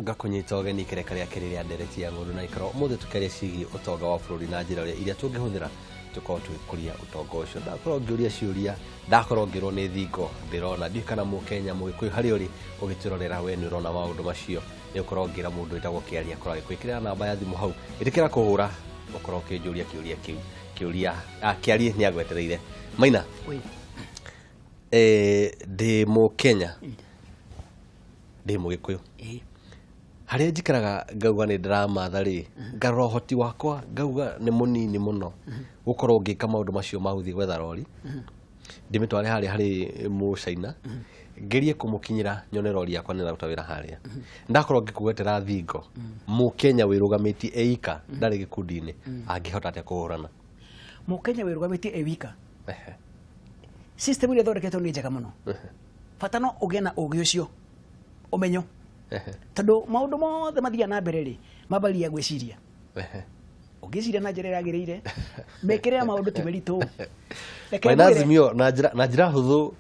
Ngakũnyita ũgeni ikereka rĩa kerĩ rĩa ndereti ya ng'ũndũ na ikaro. Ũmũthĩ tũkĩaria ciĩgiĩ ũtonga wa bũrũri na njĩra ũrĩa iria tũngĩhũthĩra tũkorwo tũgĩkũria ũtonga ũcio. Ndakorwo ngĩũria ciũria, ndakorwo ngĩrwo nĩ thingo ndĩrona. Ndiũĩ kana mũkenya mũgĩkũyũ harĩa ũrĩ ũgĩtwĩrorera we nĩ ũrona maũndũ macio. Nĩ ũkorwo ngĩra mũndũ wĩtagwo Kĩaria akorwo agĩkwĩkĩrĩra namba ya thimũ hau. Ĩtĩkĩra kũhũra ũkorwo ũkĩnjũria kĩũria kĩu. Kĩũria, Kĩarie nĩ agwetereire. Maina. Oi. Ndĩ mũkenya, ndĩ mũgĩkũyũ. Harĩa njikaraga ngauga nĩ ndĩramatha rĩ, ngarora ũhoti wakwa ngauga nĩ mũnini mũno gũkorwo ngĩka maũndũ macio ma gũthiĩ gwetha rori, ndĩmĩtware harĩa harĩ mũcaina, ngerie kũmũkinyĩra nyone rori yakwa nĩ ĩraruta wĩra harĩa. Ndakorwo ngĩkũgwetera thingo, mũkenya wĩrũgamĩtie eika, ndarĩ gĩkundi-inĩ, angĩhota atĩa kũhũrana? Mũkenya wĩrũgamĩtie e wika, system ĩrĩa ĩthondeketwo nĩ njega mũno. Bata no ũgĩe na ũgĩ ũcio, ũmenyo, tondũ maũndũ mothe mathiaga na mbere rĩ, mambagia gwĩciria. Ũngĩciria na njĩra ĩrĩa yagĩrĩire, mĩkĩre ya maũndũ ti mĩritũ. Reke Maina ngwĩre- Azimio na njĩra hũthũ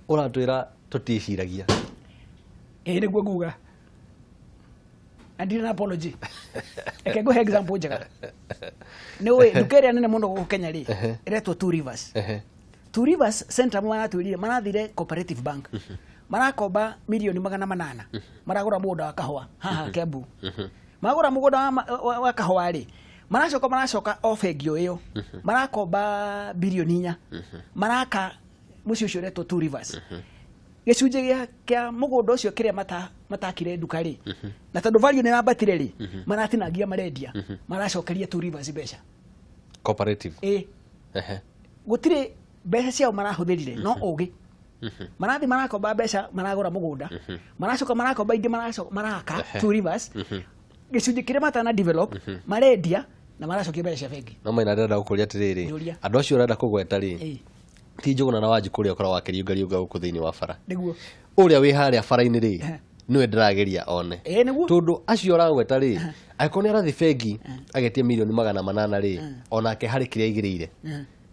ũratwĩra tũtiĩciragia. Ĩĩ, nĩguo nguga na ndirĩ na apology. Reke ngũhe example njega. Nĩ ũĩ nduka ĩrĩa nene mũno gũkũ Kenya rĩ, ĩretwo Two Rivers. Two Rivers Center maratwĩrire marathire Cooperative Bank, marakomba mirioni 800, maragũra mũgũnda wa kahũa haha Kiambu. Magũra mũgũnda wa kahũa rĩ, maracoka o bengi o ĩyo marakomba 4 birioni, maraka mũciĩ ũcio ũretwo Two Rivers. Gĩcunjĩ kĩa mũgũnda ũcio kĩrĩa matakire nduka rĩ, na tondũ value nĩ yambatire rĩ, maratinangia, marendia, maracokeria Two Rivers mbeca. Cooperative. Ĩ. Gũtirĩ mbeca ciao marahũthĩrire, no ũgĩ marathiĩ marakomba mbeca, maragũra mũgũnda, maracoka marakomba ingĩ, maracoka maraka Two Rivers. Gĩcunjĩ kĩrĩa matana develop marendia na maracokia mbeca cia bengi. No Maina, ndĩrenda gũkũria atĩrĩrĩ, Njũria. andũ acio ũrenda kũgweta rĩ, ti Njũgũna na Wanjikũ ũrĩa ũkoragwo akĩriũngariũnga gũkũ thĩinĩ wa bara. Nĩguo. Ũrĩa wĩ harĩa bara-inĩ rĩ, nĩwe ndĩrageria one. Ĩ, nĩguo. Tondũ acio ũragweta rĩ, angĩkorwo nĩ arathiĩ bengi agetia mirioni 800 rĩ, onake harĩ kĩrĩa aigĩrĩire.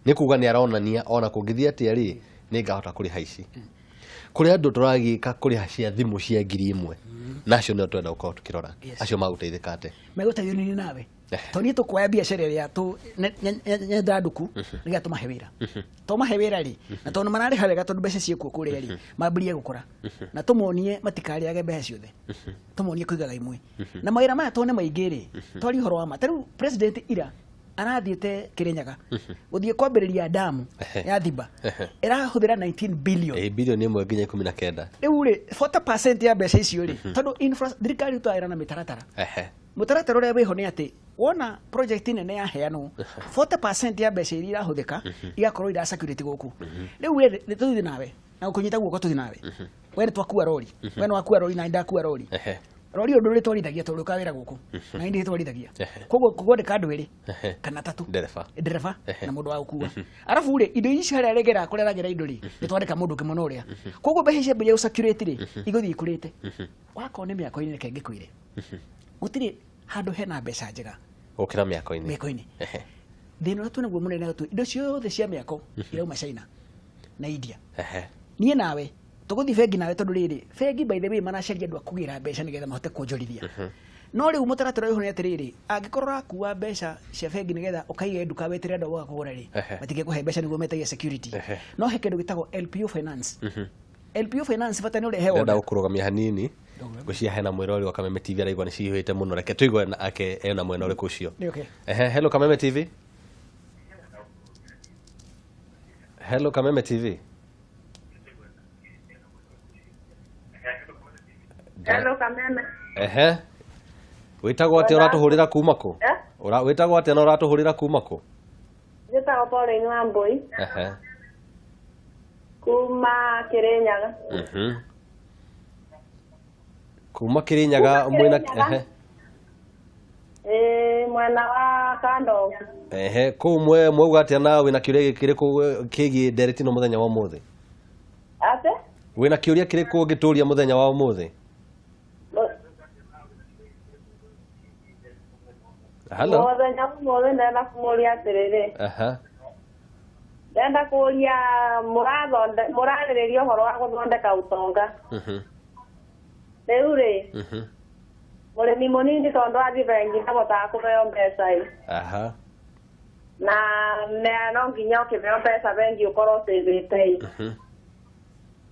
Nĩ kuga nĩ aronania ona kũngĩthiĩ atĩa rĩ, nĩ ngahota kũrĩha ici. Kũrĩ andũ tũragĩka kũrĩha cia thimũ cia 1000, na acio nĩo twenda gũkorwo tũkĩrora. Acio magũteithĩka atĩa? Megũteithio nĩ nawe, tondũ niĩ tũkuoya biacara ĩrĩa tũ nyendandũku nĩgetha tũmahe wĩra. Tũmahe wĩra rĩ, na tondũ mararĩha wega, tondũ mbeca ciĩkuo kũrĩa rĩ, mambĩrĩrie gũkũra na tũmonie matikarĩage mbeca ciothe, tũmonie kũigaga imwe na mawĩra maya tondũ nĩ maingĩ rĩ. Twarie ũhoro wa ma, ta rĩu president ira arathiĩte Kĩrĩnyaga gũthiĩ kwambĩrĩria damu ya Thiba ĩrahũthĩra 19 billion. Ĩ, 1 birioni nginya 19. Rĩu rĩ, 40% ya mbeca icio rĩ, tondũ thirikari ĩrutaga wĩra na mĩtaratara. Mũtaratara ũrĩa wĩho nĩ atĩ wona project nene yaheanwo, 40% ya mbeca iria irahũthĩka igakorwo ira security gũkũ. Rĩu we nĩ tũthiĩ nawe na gũkũnyita guoko, tũthiĩ nawe. We nĩ twakua rori, we nĩ wakua rori na nĩ ndakua rori. Rori ĩyo ndũrĩtwarithagia tondũ ũrĩũkaga wĩra gũkũ na nĩ ndĩtwarithagia. Koguo kwandĩka andũ erĩ kana atatũ. Ndereba. Ndereba na mũndũ wa gũkua. Arabu rĩ, indo ici harĩa regera kũrĩa aragera indo rĩ, nĩ twandĩka mũndũ ũngĩ mwena ũrĩa. Koguo mbeca ciambĩrĩria gũcirculate rĩ, igũthiĩ ikũrĩte. Wakorwo nĩ mĩako-inĩ, reke ngĩkwĩre, gũtirĩ handũ hena mbeca njega gũkĩra mĩako-inĩ. Mĩako-inĩ. Thĩna ũrĩa twĩnaguo mũnene tu, indo ciothe cia mĩako irauma China na India. Niĩ nawe tũgũthiĩ bengi nawe, tondũ rĩrĩ, bengi by the way maracaria andũ a kũgĩra mbeca nĩgetha mahote kuonjorithia. No rĩu mũtaratara ũyũ nĩ atĩrĩrĩ, angĩkorwo ũrakua mbeca cia bengi nĩgetha ũkaige nduka weterere andũ a gũka kũgũra rĩ, matingĩkũhe mbeca nĩguo metagia security. No he kĩndũ gĩtagwo LPO finance. LPO finance, bata nĩ ũrehe ndĩrenda order. Gũkũrũgamia hanini. Ngwĩciria hena mwĩrori wa Kameme TV araigua nĩ ciihũĩte mũno. Reke tũigue ake ena mwena ũrĩkũ ũcio. Nĩ okay. Ehe, hello Kameme TV. Hello Kameme TV. Hello Kameme. Ehe, wĩtagwo atĩa, ũratũhũrĩra kuma kũ? Eh? Wĩtagwo atĩa na ũratũhũrĩra kuma kũ? Njĩtagwo Pauline Wambui kuma Kirinyaga. Kuma Kĩrĩnyaga Kuma mwena? Kĩrĩnyaga. Ĩĩ, mwena wa Kandogu. Ehe, kũu mwe mwauga atĩa, na wĩna kĩũria kĩrĩkũ kĩgiĩ ndereti ĩno mũthenya wa ũmũthĩ? Ate? Wĩna kĩũria kĩrĩkũ ũngĩtũria mũthenya wa ũmũthĩ? Hello. Mũthenya wa ũmũthĩ ndenda kũmũria atĩrĩrĩ. Ndenda kũria mũrarĩrĩria ũhoro wa gũthondeka ũtonga. Rĩu rĩ, Mũrĩmi mũnini tondũ athiĩ bengi ndahotaga kũheo mbeca ĩ. Na no nginya ũkĩheo mbeca bengi ũkorwo ũcĩvĩte ĩ.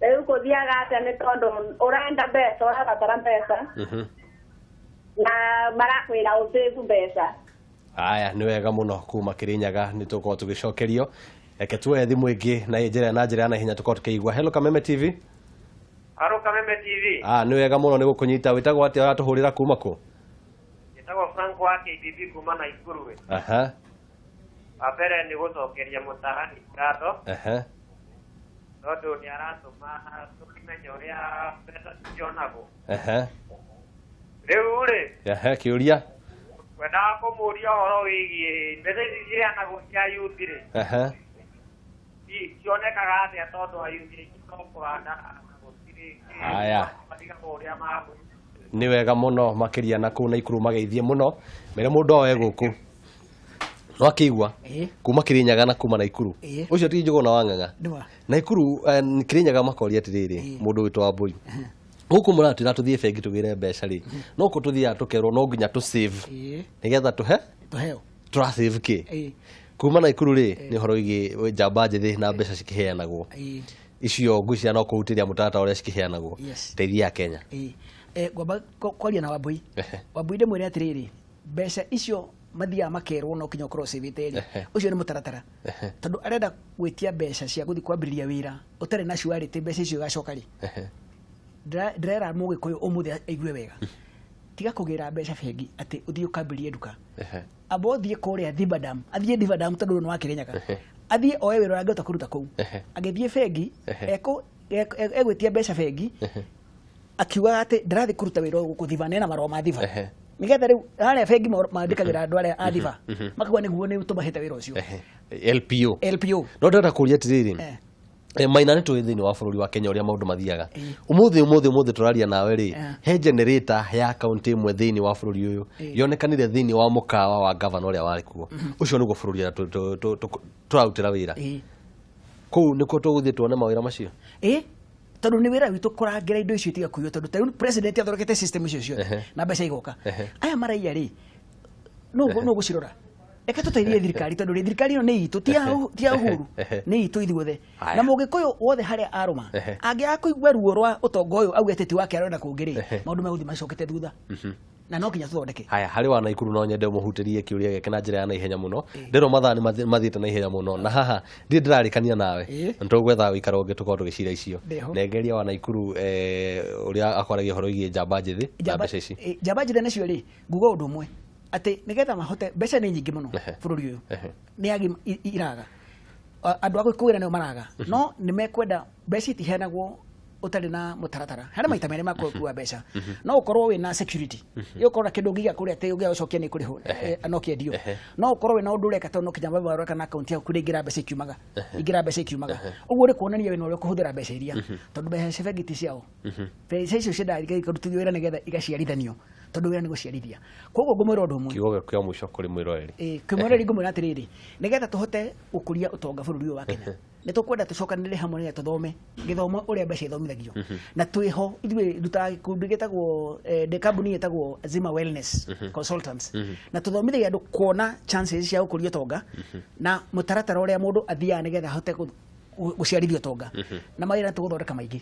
Rĩu kũthiaga atĩa nĩ tondũ ũrenda mbeca, ũrabatara mbeca na marakwĩra ũcĩvu mbeca. Aya, nĩ wega mũno kuma Kirinyaga, nĩ tũkorwo tũgĩcokerio. Reke tuoe thimũ ĩngĩ na njĩra ya naihenya tũkorwo tũkĩigua. Hello Kameme TV. Haro Kameme TV. Ah, nĩ wega mũno nĩ gũkũnyita. Wĩtagwo atĩa, ũratũhũrĩra kuma kũ? Njĩtagwo Frank wa KBB kuma Naikuru. Wa mbere nĩ gũcokeria mũtaarani ngatho tondũ nĩ aratũma tũkĩmenye ũrĩa mbeca cionagwo. Rĩu rĩ, Kĩũria. Kwendaga kũmũria ũhoro wĩgiĩ mbeca ici ciheanagwo cia youth rĩ, cionekaga atĩa tondũ ayuthi aingĩ no kũhanda gũtirĩ Haya. matigagwo ũrĩa magũ. Nĩ wega mũno makĩria na kũu Naikuru mageithie mũno. Mere mũndũ oe gũkũ. No akĩigua kuma Kirinyaga na kuma Naikuru. Ũcio ti Njũgũna wa Ng'ang'a. Nĩwa. Naikuru Kirinyaga makoria atĩrĩrĩ, mũndũ witũ wa mbũri. Gũkũ mũratwĩra tũthiĩ bengi tũgĩre mbeca rĩ, no kũ tũthiaga tũkerwo no nginya tũ save nĩgetha tũhe Tũheo. Tũra save kĩ? Kuma Naikuru rĩ, nĩ ũhoro wĩgiĩ njamba njĩthĩ na mbeca cikĩheanagwo. Icio ngwĩciria no kũhutĩria mũtaratara ũrĩa cikĩheanagwo. Teithia Kenya. Ngwamba kwaria na Wambui. Wambui ndĩmwĩre atĩrĩrĩ, mbeca icio mathiaga makerwo no kinya ũkorwo ũcĩvĩte rĩ, ũcio nĩ mũtaratara. Tondũ arenda gwĩtia mbeca cia gũthiĩ kwambĩrĩria wĩra ũtarĩ na surety mbeca icio igacoka rĩ. Ndĩrera mũgĩkũyũ ũmũthĩ aigue wega. Tiga kũgĩra mbeca bengi atĩ ũthiĩ ũkambĩrĩrie nduka. Amba ũthiĩ kũrĩa Thiba Dam, athiĩ Thiba Dam tondũ nĩ wa Kĩrĩnyaga. Athiĩ oe wĩra ũrĩa angĩhota kũruta kũu. Agĩthiĩ bengi, egwĩtia mbeca bengi, akiugaga atĩ ndĩrathiĩ kũruta wĩra ũyũ gũkũ Thiba, nena marũa ma Thiba. Nĩgetha rĩu harĩa bengi mandĩkagĩra andũ arĩa a Thiba, makauga nĩguo nĩ tũmahete wĩra ũcio. LPO. LPO. No ndĩrenda kũria atĩrĩrĩ, Maina nĩ tũĩ thĩinĩ wa bũrũri wa Kenya ũrĩa maũndũ mathiaga. Ũmũthĩ tũraria nawe rĩ, he generator ya kaunti ĩmwe thĩinĩ wa bũrũri ũyũ yonekanire thĩinĩ wa mũkawa wa gavana ũrĩa warĩ kuo. Ũcio nĩguo bũrũri ũrĩa tũrarutĩra wĩra. Kũu nĩkuo tũgũthiĩ tuone mawĩra macio. Tondũ nĩ wĩra witũ kũrangĩra indo icio itiga kũiywo, tondũ ta rĩu president athondekete system icio ciothe na mbeca igoka. Aya maraiya rĩ, no gũcirora. Reke tũteithie thirikari tondũ rĩ thirikari ĩno nĩ itũ, ti ya Uhuru, nĩ itũ ithuothe. Na mũgĩkũyũ wothe harĩa arũma, angĩaga kũigua ruo rwa ũtonga ũyũ auge atĩ ti wake arenda kũngĩ rĩ, maũndũ megũthiĩ macokete thutha. Na no nginya tũthondeke. Haya, harĩ wa Naikuru no nyende ũmũhutĩrie kĩũria gĩake na njĩra ya naihenya mũno. Ndĩrona mathaa nĩ mathiĩte naihenya mũno na haha ndirĩ ndĩrarĩkania nawe. Na tũgwetha ũikaro ũngĩ tũkorwo tũgĩcira icio. Nengeria wa Naikuru ũrĩa akwaragia ũhoro wĩgiĩ njamba njĩthĩ na mbeca ici. Njamba njĩthĩ nacio rĩ, nguga ũndũ ũmwe atĩ nĩgetha mahote, mbeca nĩ nyingĩ mũno bũrũri ũyũ. Nĩ agi iraga. Andũ a gũkũĩra nĩo maraga. No nĩ mekwenda mbeca itiheanagwo ũtarĩ na mũtaratara. Harĩ maita merĩ ma kũrua mbeca. No ũkorwo wĩna security. Ĩ ũkorwo na kĩndũ ũngĩiga kũrĩa atĩ ũngĩaga gũcokia nĩ kũrĩhwo, no kĩendio. No ũkorwo wĩna ũndũ ũreka tondũ no kinya ũreka na akaunti yaku kũrĩa ingĩra mbeca ikiumaga. Ingĩra mbeca ikiumaga. Ũguo nĩ kuonania wĩna ũrĩa ũkũhũthĩra mbeca iria. Tondũ mbeca cia bengi ti ciao. Mbeca icio ciendaga ikarutithio wĩra nĩgetha igaciarithanio. Tondũ wĩra nĩ gũciarithia. Koguo ngũmwĩra ũndũ ũmwe. Kiugo gĩaku kĩa mũico kũrĩ mwĩroreri. Kĩmwĩroreri ngũmwĩra atĩrĩrĩ, nĩgetha tũhote gũkũria ũtonga bũrũri ũyũ wa Kenya, nĩ tũkwenda tũcokanĩrĩre hamwe nĩgetha tũthome gĩthomo ũrĩa mbeca ithomithagio. Na twĩho ithuĩ ndutaga gĩkundi gĩtagwo, ndĩ kambuni ĩtagwo Zima Wellness Consultants. Na tũthomithagia andũ kuona chances cia gũkũria ũtonga na mũtaratara ũrĩa mũndũ athiaga nĩgetha ahote gũciarithia ũtonga. Na mawĩra tũgũthondeka maingĩ.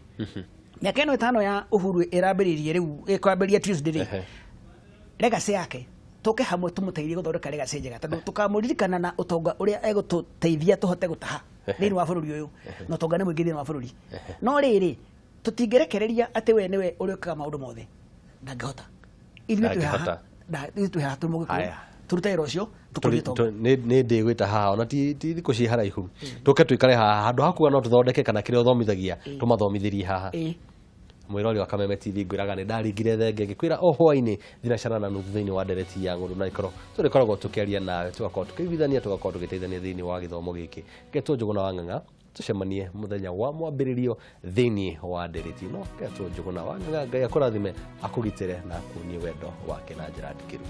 Mĩaka ĩno ĩtano ya Uhuru ĩrambĩrĩirie rĩu, ĩkwambĩrĩria Tuesday rĩ. Legacy yake tũke hamwe tũmũteithie gũthondeka legacy njega, tondũ tũkamũririkana na ũtonga ũrĩa egũtũteithia tũhote gũtaha thĩinĩ wa bũrũri ũyũ, na ũtonga nĩ mũingĩ thĩinĩ wa bũrũri. No rĩrĩ, tũtingĩrekereria atĩ we nĩwe ũrĩkaga maũndũ mothe, ndangĩhota. Ithuĩ twĩ haha, ithuĩ twĩ haha twĩ mũgĩkũyũ, tũrute wĩra ũcio, tũkũrie ũtonga. Nĩ ndĩgwĩta haha ona ti thikũ ciĩ haraihu, tũke tũikare haha handũ ha kuga no tũthondeke kana kĩrĩa ũthomithagia tũmathomithĩrie haha. Mwĩrori wa Kameme TV, ngwĩraga nĩ ndaringire thenge ngĩkwĩra o hwainĩ thinacara na nuthu thĩinĩ wa ndereti ya ng'ũndũ na ikoro tũrĩkoragwo tũkĩaria nawe, tũgakorwo tũkĩiguithania, tũgakorwo tũgĩteithania thĩinĩ wa gĩthomo gĩkĩ. Ngetwo Njũgũna wa Ng'ang'a, tũcemanie mũthenya wa mwambĩrĩrio thĩinĩ wa ndereti ĩno. Ngetwo Njũgũna wa Ng'ang'a, Ngai akũrathime, akũgitĩre na akuonie wendo wake na njĩra ndikĩru.